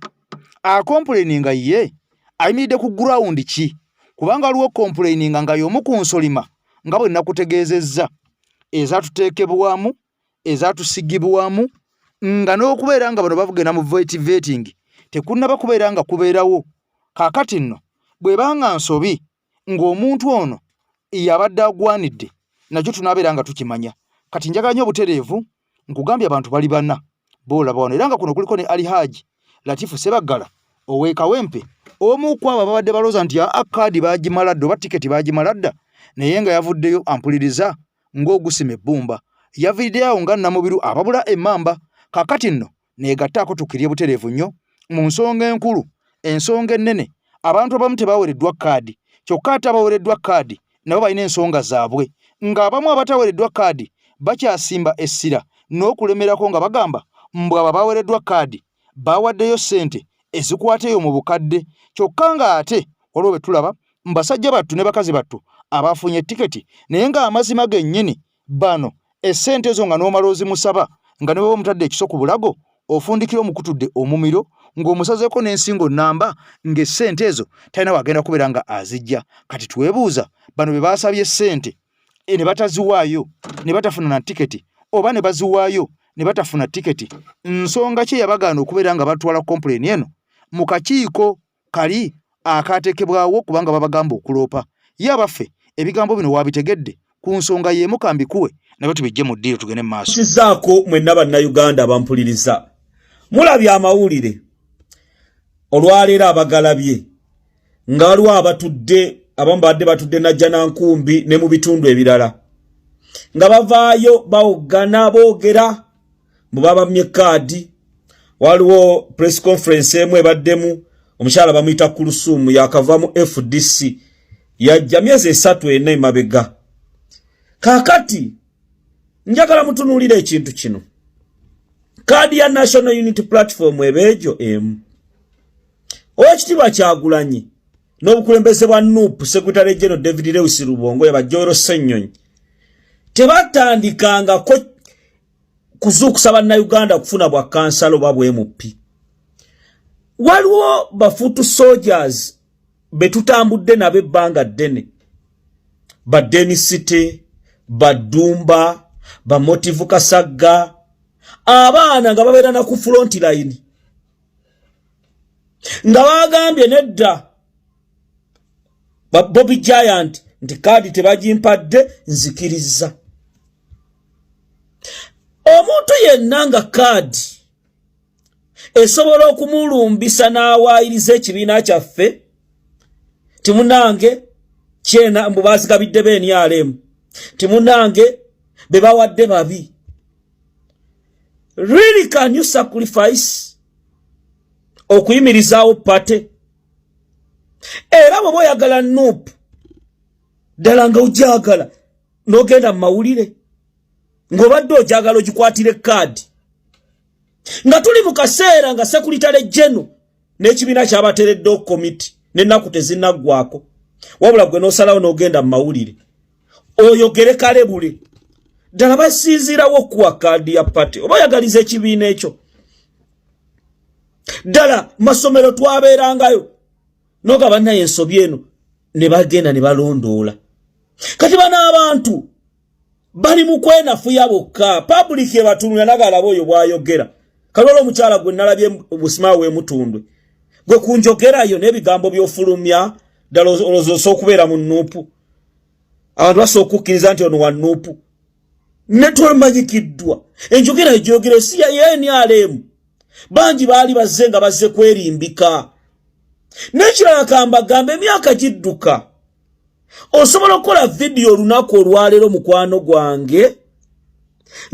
akompuleyininga ye ayimiridde ku gurawundi ki, kubanga waliwo kompuleyininga nga y'omu ku nsolima nga bwe nakutegeezezza ezatuteekebwamu ezatusigibwamu, nga n'okubeera nga bano bavugenda mu vetting tekunnaba kubeera nga kubeerawo. Kaakati nno bw'ebanga nsobi ng'omuntu ono yabadde agwanidde, nakyo tunaabeera nga tukimanya. Kati njagala nnyo obutereevu nkugambye abantu bali bana boolaba wano, era nga kuno kuliko ne Ali Haji Latifu Sebaggala ow'e Kawempe, omu ku abo ababadde balowooza nti aa kaadi baagimala dda oba tiketi baagimala dda, naye nga yavuddeyo ampuliriza ng'ogusima ebbumba. Yaviiriddeyo awo nga Namubiru ababula emmamba. Kaakati nno neegattaako tukkirye butereevu nnyo mu nsonga enkulu, ensonga ennene. Abantu abamu tebawereddwa kaadi, kyokka ate abawereddwa kaadi nabo balina ensonga zaabwe, ng'abamu abatawereddwa kaadi bakyasimba essira n'okulemerako nga bagamba mbu abo abawereddwa kaadi bawaddeyo ssente ezikwata eyo mu bukadde, kyokka ng'ate waliwo be tulaba basajja battu ne bakazi battu abafunye tiketi, naye ng'amazima gennyini bano essente ezo nga n'omala ozimusaba, nga ne bw'oba omutadde ekiso ku bulago ofundikira omukutudde omumiro ng'omusazeeko n'ensingo nnamba, ng'essente ezo talina wagenda kubeera nga azijja. Kati twebuuza bano be baasabye ssente ne bataziwaayo ne batafuna na tiketi, oba ne baziwaayo ne batafuna tiketi, nsonga ki eyabagaana okubeera nga batwala complain eno mu kakiiko kali akaateekebwawo, kubanga babagamba okuloopa? Ye abaffe, ebigambo bino wabitegedde? Ku nsonga y'emu kambikuwe nabyo tubijje mu ddiiro tugende mu maaso. Kizaako mwenna Bannayuganda abampuliriza, mulabye amawulire olwaleero abagalabye nga waliwo abatudde. Abamu babadde batudde Najjanankumbi ne mu bitundu ebirala, nga bavaayo bawoggana, boogera mbu babamye kaadi. Waliwo press conference emu ebaddemu omukyala bamuyita Kulusumu, yakava mu FDC, yajja myezi 3 4 emabega. Kaakati njagala mutunuulire ekintu kino. Kaadi ya National Unity Platform ebeejo emu, Owekitiibwa Kyagulanyi n'obukulembeze bwa NUP, Secretary General David Lewis Rubongoya, ba Joel Ssenyonyi, tebatandikangako kuzuukusa Bannayuganda kufuna bwa kansala oba bwa MP. Waliwo ba foot soldiers be tutambudde nabo ebbanga ddene, ba Denisite, Badumba, Bamotivu Kasagga, abaana nga babeera na ku front line, nga bagambye nedda, ba Bobby Giant, nti kaadi tebagimpadde, nzikiriza. Omuntu yenna nga kaadi esobola okumulumbisa n'awaayiriza ekibiina kyaffe, timunange kyena mbu bazigabidde be NRM, timunange be bawadde babi. Really, can you sacrifice okuyimirizaawo party? Era bw'oba oyagala NUP ddala nga ojagala, n'ogenda mu mawulire ng'obadde ojagala ogikwatira ekaadi, nga tuli mu kaseera nga Secretary General n'ekibiina kyabateereddewo komiti n'ennaku tezinnaggwako, wabula gwe n'osalawo n'ogenda mu mawulire oyogere kalebule. Ddala basinziirawo okuwa kaadi ya party oba oyagaliza ekibiina ekyo? Ddala masomero twabeerangayo noga bannaye ensobi eno, ne bagenda ne balondoola. Kati bano abantu bali mu kwenafuya bokka, public ebatunulira nagalaba oyo bw'ayogera. Kalwala omukyala gwe nalabye busima w'emutundwe, gwe kunjogerayo n'ebigambo by'ofulumya, ddala olowooza okubeera mu NUP, abantu basobola okukkiriza nti ono wa NUP? Ne twemanyikiddwa enjogera egyogera si ya NRM. Bangi baali bazze nga bazze kwerimbika. N'ekirala kambagamba, emyaka gidduka. Osobola okukola vidiyo olunaku olwaleero, mukwano gwange,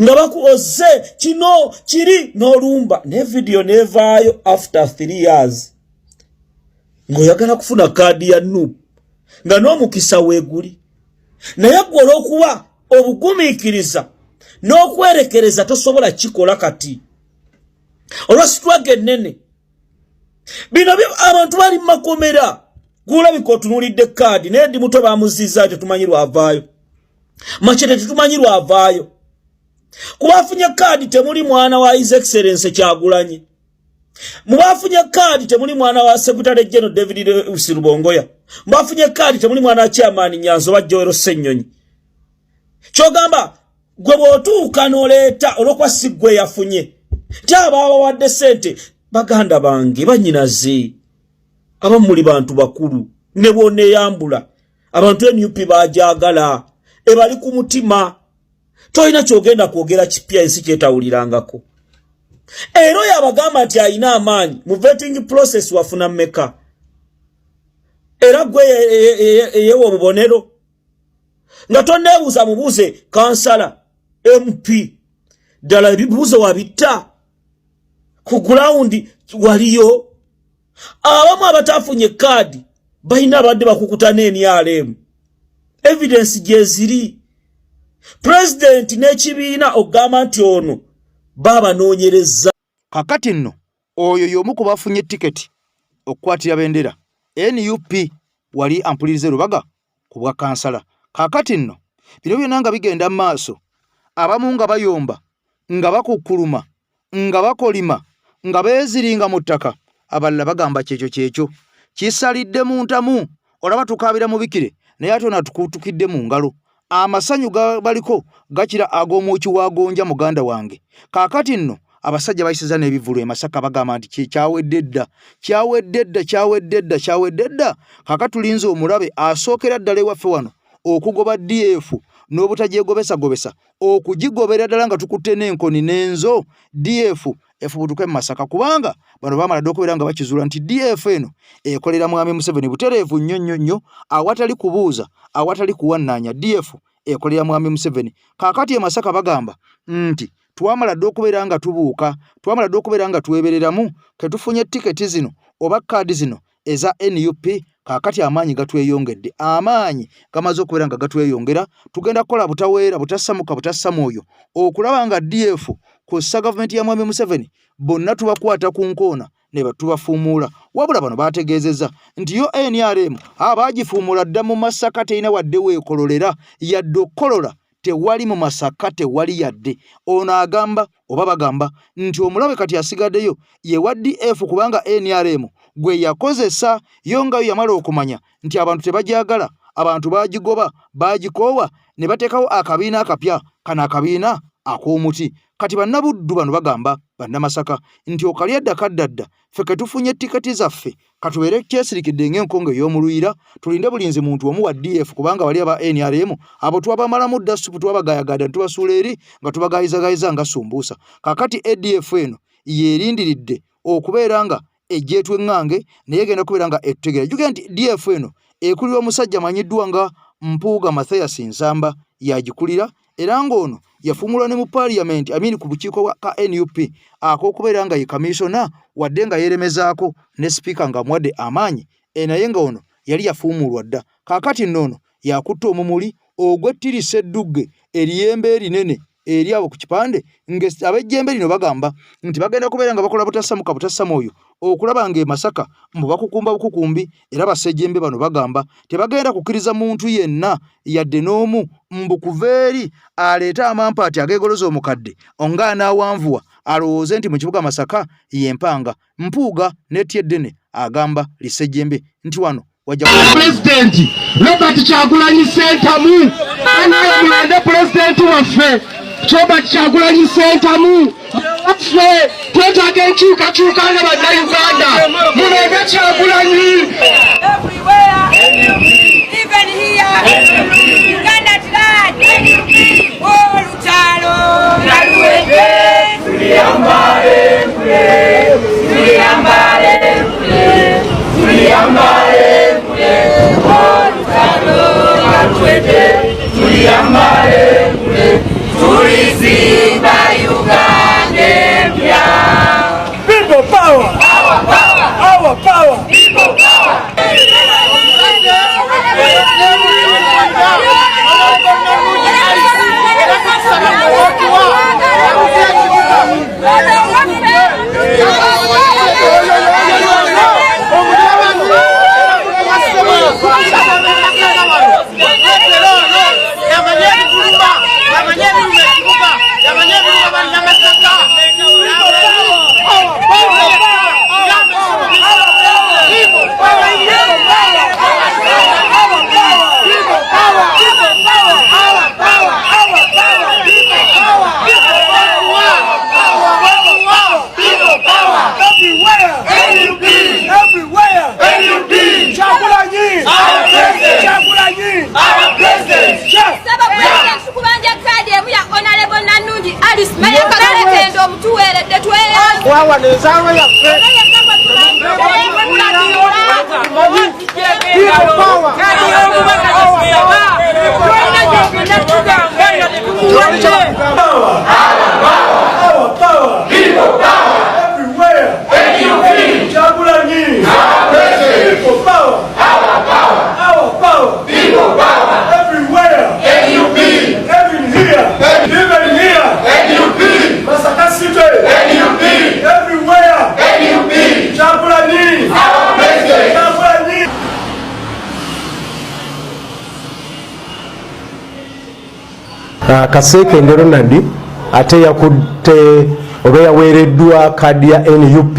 nga bakuoze kino kiri n'olumba, naye vidiyo nevaayo after 3 years ng'oyagala kufuna kaadi ya NUP, nga n'omukisa weeguli, naye gwe olw'okuba obugumiikiriza n'okwerekereza tosobola kikola. Kati olwa struggle ennene, bino abantu bali mu makomera, gulabika otunuulidde kaadi, naye ndi mutwe bamuziza, tetumanyi lwavaayo Machete, tetumanyi lwavaayo. Kuba afunye kaadi temuli mwana wa His Excellence Kyagulanyi, mubafunye kaadi temuli mwana wa Secretary General David Lewis Rubongoya, mubafunye kaadi temuli mwana wa Chairman Nyanzo wa Joel Ssenyonyi. Kyogamba gwe bw'otuuka n'oleeta olw'okuba si gwe yafunye, nti abo abawadde ssente, baganda bange, banyinaze, abamu muli bantu bakulu, ne bw'oneeyambula, abantu NUP bagyagala, ebali ku mutima. Tolina kyogenda kwogera kipya ensi kyetawulirangako. Era oyo abagamba nti alina amaanyi mu vetting process, wafuna mmeka? Era gwe eyewa obubonero nga tonneebuuza, mubuuze kansala, MP, ddala ebibuuzo wabitta ku ground? Waliyo abamu abatafunye kaadi, balina abadde bakukuta n'NRM, evidence gyeziri. Pulezidenti n'ekibiina okugamba nti ono baabanoonyereza. Kakati nno oyo y'omu ku bafunye tiketi okukwatira bendera NUP wali ampulirize Lubaga ku bwa kansala. Kaakati nno bino byonna nga bigenda mu maaso, abamu nga bayomba, nga bakukkuluma, nga bakolima, nga beeziringa mu ttaka, abalala bagamba kyekyo kyekyo kisalidde mu ntamu. Olaba tukaabira mubikire, naye ate ono atukuutukidde mu ngalo. Amasanyu gabaliko gakira ag'omwoki wa gonja, muganda wange. Kaakati nno abasajja bayisiza n'ebivvulu e Masaka, bagamba nti kyawedde dda, kyawedde dda, kyawedde dda, kyawedde dda. Kaakati tulinze omulabe asookera ddala ewaffe wano okugoba DF. n'obutagyegobesagobesa okugigobera ddala nga tukutte n'enkoni n'enzo DF efubutuke mu Masaka kubanga bano baamala dda okubeera nga bakizuula nti DF eno ekolera Mwami Museveni butereevu nnyo nnyo nnyo awatali kubuuza awatali kuwannaanya DF ekolera Mwami Museveni. Kaakati e Masaka bagamba nti twamala dda okubeera nga tubuuka, twamala dda okubeera nga twebereramu ke tufunye tiketi zino oba kaadi zino eza nup kaakati amaanyi gatweyongedde amaanyi gamaze okubeera nga gatweyongera tugenda kukola butaweera butassamuka butassa mwoyo okulaba nga df kw'ossa gavumenti ya mwami museveni bonna tubakwata ku nkoona ne tubafuumuula wabula bano baategeezezza nti yo nrm abaagifuumuula dda mu masaka terina wadde weekololera yadde okukolola tewali mu Masaka tewali yadde. Ono agamba oba bagamba nti omulabe kati asigaddeyo ye wa DF kubanga nrm gwe yakozesa yo nga yo yamala okumanya nti abantu tebagyagala, abantu baagigoba, baagikoowa ne bateekawo akabiina akapya, kano akabiina ak'omuti. Kati Bannabuddu bano bagamba Bannamasaka nti okalya dda kadda dda ffe ke tufunye tiketi zaffe katubeere kyesirikidde ng'enkonge ey'omuluyira tulinde bulinzi muntu omu wa DF kubanga bali aba NRM abo twabamalamu dda ssupu twabagayagada ne tubasuula eri nga tubagayizagayiza nga sumbuusa. Kaakati ADF eno y'erindiridde okubeera nga ejja etweŋŋange naye egenda kubeera nga etutegeera. Jjukira nti DF eno ekulirwa omusajja amanyiddwa nga Mpuuga Mathias Nsamba y'agikulira era ng'ono yafuumulwa ne mu parliament amini ku bukiiko ka nup ak'okubeera nga ye kamiisona wadde nga yeeremezaako ne sipiika ng'amuwadde amaanyi e naye nga ono yali yafuumuulwa dda kaakati nno ono yakutte omumuli ogw'ettirisa eddugge eriyembe erinene eri abo ku kipande ng'ab'ejjembe lino bagamba nti bagenda kubeera nga bakola butassamuka butassa mwoyo okulaba ng'e Masaka mbu bakukumba bukukumbi era bassejjembe bano bagamba tebagenda kukkiriza muntu yenna yadde n'omu mbu kuva eri aleete amampaati ageegoloza omukadde nga anaawanvuwa alowooze nti mu kibuga Masaka y'empanga. Mpuuga n'etya eddene agamba lissejjembe nti wano wajja Pulezidenti Robert Kyagulanyi Ssentamu anaye mulonde pulezidenti waffe Robert Kyagulanyi Ssentamu ffe twetaaga enkyukakyuka nga bannayuganda mulonde Kyagulanyi. Even here, Uganda at large, olutalo naluwedde, tuliyambale People power! Our power! Our power! People power! Wano enzaalwa yaffe Ah, Kaseekende Ronald ate yakutte oba yaweereddwa kaadi ya nup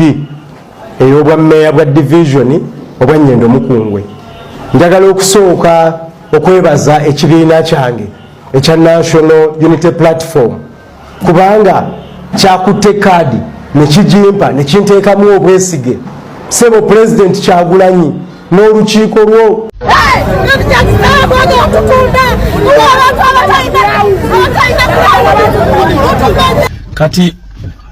ey'obwa mmeeya bwa divizoni obwa Nyendo Mukungwe. Njagala okusooka okwebaza ekibiina kyange ekya National Unity Platform kubanga kyakutte kaadi ne kigimpa ne kinteekamu obwesige. Ssebo Pulezidenti Kyagulanyi n'olukiiko lwo. Kati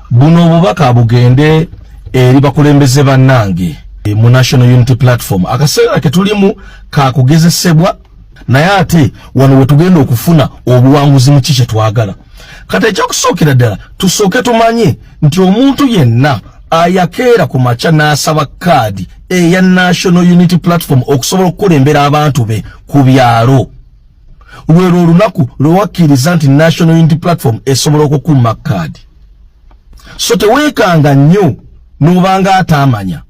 buno obubaka bugende eri bakulembeze bannange mu National Unity Platform. Akaseera ke tulimu kakugezesebwa, naye ate wano wetugenda okufuna obuwanguzi mu ki kye twagala. Kati ekyokusookera ddala, tusooke tumanye nti omuntu yenna ayakeera ku makya n'asaba kaadi eya National Unity Platform okusobola okukulembera abantu be ku byalo, lwero olunaku lwe wakkiriza nti National Unity Platform esobola okukumma kaadi. So teweekanga nnyo n'obanga ataamanya,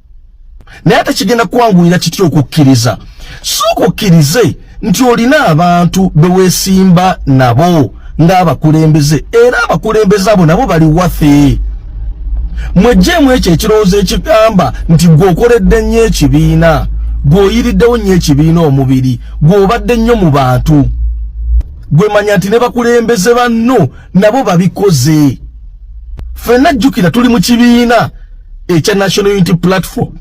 naye ate kigenda kukwanguyira kitya okukkiriza? Sooka okkirize nti olina abantu be weesimba nabo ng'abakulembeze, era abakulembeze abo nabo bali waffe. Mweggyemu ekyo ekirowoozo ekigamba nti gwe okoledde nnyo ekibiina, gwe oyiriddewo nnyo ekibiina omubiri, gwe obadde nnyo mu bantu. Gwe manya nti ne bakulembeze banno nabo babikoze. Ffenna jjukira tuli mu kibiina ekya National Unity Platform,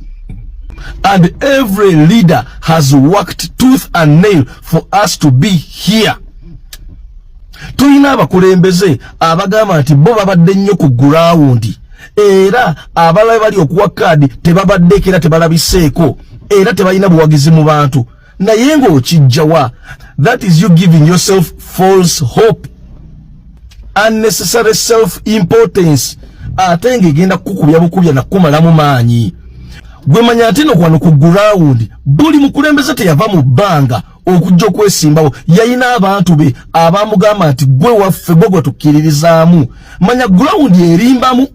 and every leader has worked tooth and nail for us to be here. Tulina abakulembeze abagamba nti bo babadde nnyo ku ground, era abalala bali okuwa kaadi tebabaddeko era tebalabiseeko era tebalina buwagizi mu bantu. Naye ng'okijjawa? That is you giving yourself false hope, unnecessary self importance, ate ng'egenda kukubya bukubya nakumalamu maanyi. Gwe manya nti no kwano ku ground buli mukulembeze teyava mu bbanga okujja okwesimbawo, yayina abantu be abamugamba nti gwe waffe, gwe gwe tukkiririzaamu. Manya ground erimbamu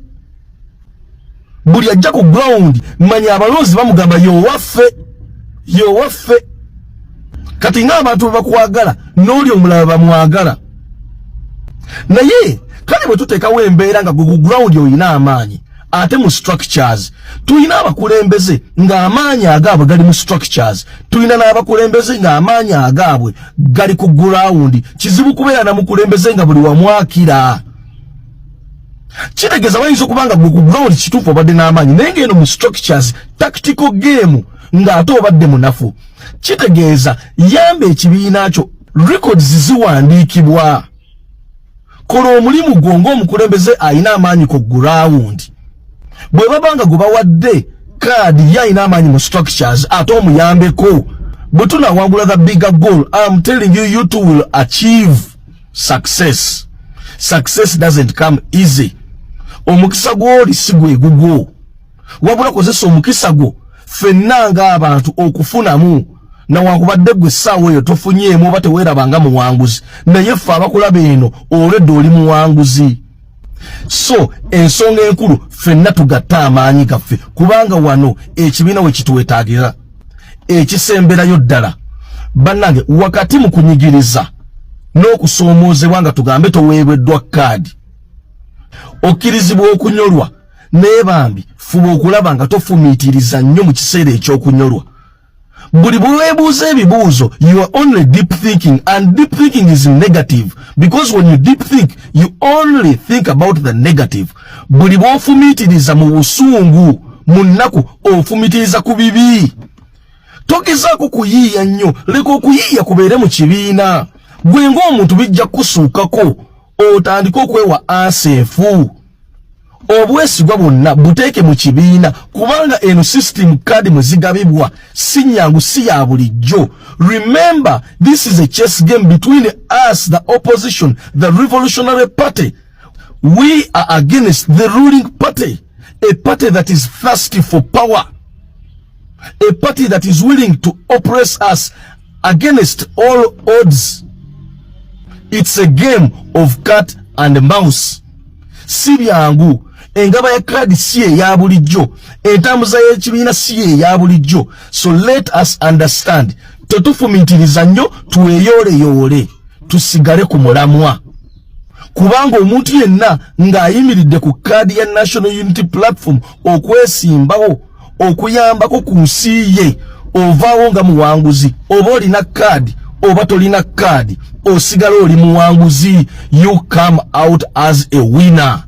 buli ajja ku ground, manya abalonzi bamugamba yowaffe, yowaffe. Kati ng'abantu bwe bakwagala n'oli omulala bamwagala, naye kale bwe tuteekawo embeera nga gwe ku ground olina amaanyi, ate mu structures tulina abakulembeze ng'amaanyi agaabwe gali mu structures, tulina n'abakulembeze ng'amaanyi agaabwe gali ku ground. Kizibu kubeera na mukulembeze nga buli wamwakira. Kitegeeza bayinza okuba nga gwe ku ground kituufu obadde n'amaanyi, naye ng'eno mu structures tactical game ng'ate obadde munafu. Kitegeeza yamba ekibiina kyo, records ziwandiikibwa. Kola omulimu gwo ng'omukulembeze alina amaanyi ku ground. Bwe baba nga gwe bawadde kaadi ye alina amaanyi mu structures, ate omuyambeko. Bwe tunawangula the bigger goal, I'm telling you, you too will achieve success. Success doesn't come easy. Omukisa gw'oli si gwe gugwo, wabula kozesa omukisa gwo ffenna ng'abantu okufunamu. Nawankubadde gwe essaawa eyo tofunyeemu oba teweerabanga muwanguzi, naye ffe abakulaba eno olwedde oli muwanguzi. So ensonga enkulu, ffenna tugatte amaanyi gaffe, kubanga wano ekibiina we kitwetaagira. Ekisemberayo ddala, bannange, wakati mu kunyigiriza n'okusoomoozebwa nga tugambe toweebweddwa kaadi, okkirizibwa okunyolwa, naye bambi fuba okulaba nga tofumiitiriza nnyo mu kiseera eky'okunyolwa. Buli bweweebuuza ebibuuzo, you are only deep thinking, and deep thinking is negative, because when you deep think, you only think about the negative. Buli bw'ofumiitiriza mu busungu, mu nnaku, ofumiitiriza ku bibi. Togezaako kuyiiya nnyo, leka okuyiiya kubeere mu kibiina. Gwe ng'omuntu bijja kukusuukako otandike okwewa anseefu. Obwesigwa bwonna buteeke mu kibiina, kubanga eno system card mwe zigabibwa si nyangu, si ya bulijjo. Remember, this is a chess game between us, the opposition, the revolutionary party. We are against the ruling party, a party that is thirsty for power, a party that is willing to oppress us against all odds. It's a game of cat and mouse. Si byangu. Engaba ya kaadi si eya bulijjo, entambuza y'ekibiina si eya bulijjo. So let us understand, tetufumiitiriza nnyo, tweyooleyoole, tusigale ku mulamwa, kubanga omuntu yenna ng'ayimiridde ku kaadi ya National Unity Platform okwesimbawo okuyambako ku nsi ye, ovaawo nga muwanguzi. Oba olina kaadi oba tolina kaadi, osigala oli muwanguzi. You come out as a winner.